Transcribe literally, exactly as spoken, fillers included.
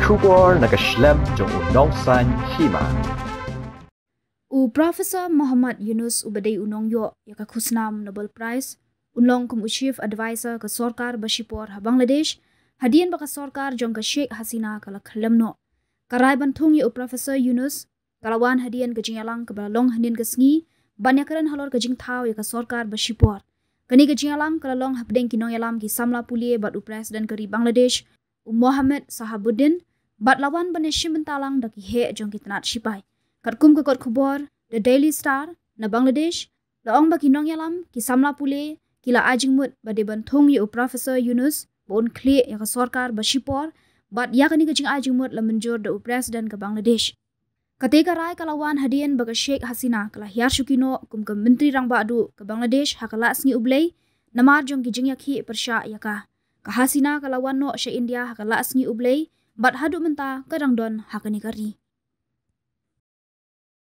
Khubor na ka shlem jong u nongsan hima. U Professor Muhammad Yunus uba dei u nongïoh ïa ka khusnam Nobel Prize, un long kum u Chief Advisor ka sorkar ba shipor ha Bangladesh, hadien ba ka sorkar jong ka Sheikh Hasina ka la khlem noh. Ka rai ban thung ïa u Professor Yunus ka la wan hadien ka jingïalang kaba la long hynnin ka sngi ban ïakren halor ka jingthaw ïa ka sorkar ba shipor. Kane ka jingïalang ka la long hapdeng ki nongïalam ki samla pule bad u President ka ri Bangladesh, u Mohamed Shahabuddin, bad la wan ban ïashim bynta lang da ki heh jong ki tnat shipai. Katkum ka kot khubor The Daily Star na Bangladesh, la ong ba ki nongïalam ki samla pule ki la ai jingmut ba dei ban thung ïa u Professor Yunus ba un khlieh ïa ka sorkar ba shipor, bad ïa kane ka jingai jingmut la mynjur da u President ka Bangladesh. Kata ka rai ka la wan hadien ba ka Sheikh Hasina ka la hiar shuki noh kum ka Myntri Rangbah Duh ka Bangladesh ha ka Laisngi U Blei, namar jong ki jingïakhih pyrshah ïa ka. Ka Hasina ka la wan noh sha India ha ka Laisngi U Blei, bad haduh mynta ka dang don ha kane ka ri.